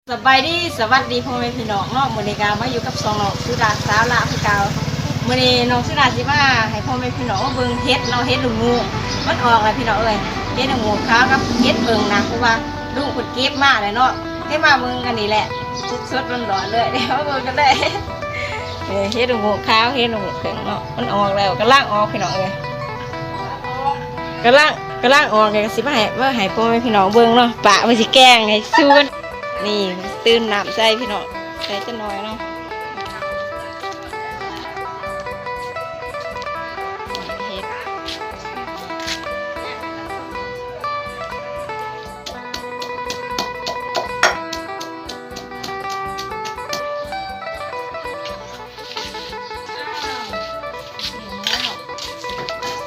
ສະບາຍດີ ສະຫວັດດີພໍ່ແມ່ພີ່ນ້ອງເນາະ, ມື້ນີ້ກະມາຢູ່ກັບຊ່ອງນ້ອງສຸດາສາວລາວຄືເກົ່າ. ມື້ນີ້ນ້ອງສຸດາຊິມາໃຫ້ພໍ່ແມ່ພີ່ນ້ອງມາເບິ່ງເຫັດເນາະ, ເຫັດລະໂງກ ມັນອອກແລ້ວພີ່ນ້ອງເອີຍ. ເຫັດລະໂງກຂາວກັບເຫັດເຜິ້ງນະ ເພາະວ່າລຸງເພິ່ນເກັບມາແລ້ວເນາະ, ເຮັດມາເບິ່ງກັນນີ້ແຫຼະ ສົດໆ ຮ້ອນໆ ເລີຍ. ດຽວມາເບິ່ງກັນເລີຍ. ເອີ ເຫັດລະໂງກຂາວ ເຫັດລະໂງກເຜິ້ງເນາະ ມັນອອກແລ້ວ ກຳລັງອອກພີ່ນ້ອງເອີຍ. ກຳລັງ ກຳລັງອອກ ກະຊິມາໃຫ້ ມາໃຫ້ພໍ່ແມ່ພີ່ນ້ອງເບິ່ງເນາະ, ປະເພິ່ນຊິແກງໃຫ້ສູ່ກັນ. ນີ້ ຕື່ມນ້ຳໃສ່ພີ່ນ້ອງ ໃສ່ຈັກໜ້ອຍເນາະ.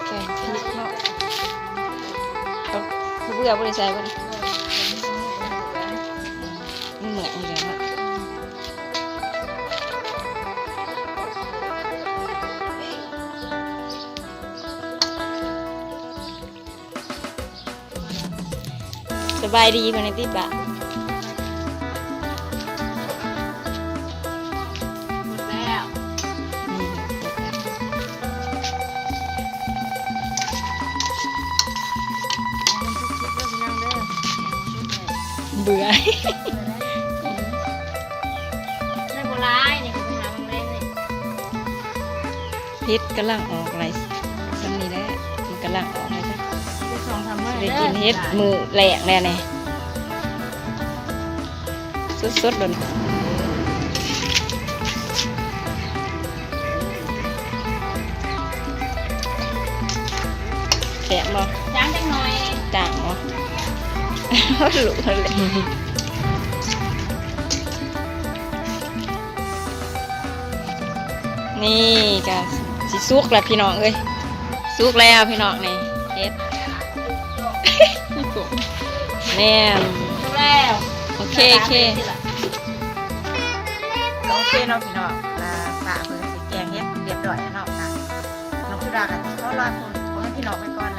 ແກງເຜັດເນາະ ເອົາເບືອບໍ່ໄດ້ໃສ່ບໍ່ນີ້? ມັນເໝືອນຢູ່ແລ້ວເນາະ. ສະບາຍດີ ເພິ່ນໃຫ້ຕິບາດ. ໝົດແລ້ວ ອືມ ເບື່ອ ໄດ້ບໍ່ຫຼາຍນີ້ ໄປຫາເບິ່ງແລງນີ້. ເຫັດກຳລັງອອກຫຼາຍ ຊ່ຳນີ້ແຫຼະ ມັນກຳລັງອອກແລ້ວຈ້ະ. ໄດ້ສອງສາມມື້ ໄດ້ກິນເຫັດມື້ແລກແລ້ວນີ້ ສົດໆ ໂດນ. ແຊບບໍ່? ຈາງຈັກໜ້ອຍ ຈາງບໍ່? ນີ້ກະຊິສຸກແລ້ວພີ່ນ້ອງເອີຍ ສຸກແລ້ວພີ່ນ້ອງ ນີ້ເຫັດ ແມ່ນ ສຸກແລ້ວ. ໂອເຄ ໂອເຄ ໂອເຄເນາະພີ່ນ້ອງ ອ່າ ປ້າເພິ່ນກະຊິແກງເຫັດຮຽບຮ້ອຍແລ້ວເນາະ. ນ້ອງສຸດາກະຊິຂໍລາພໍ່ແມ່ພີ່ນ້ອງໄປກ່ອນ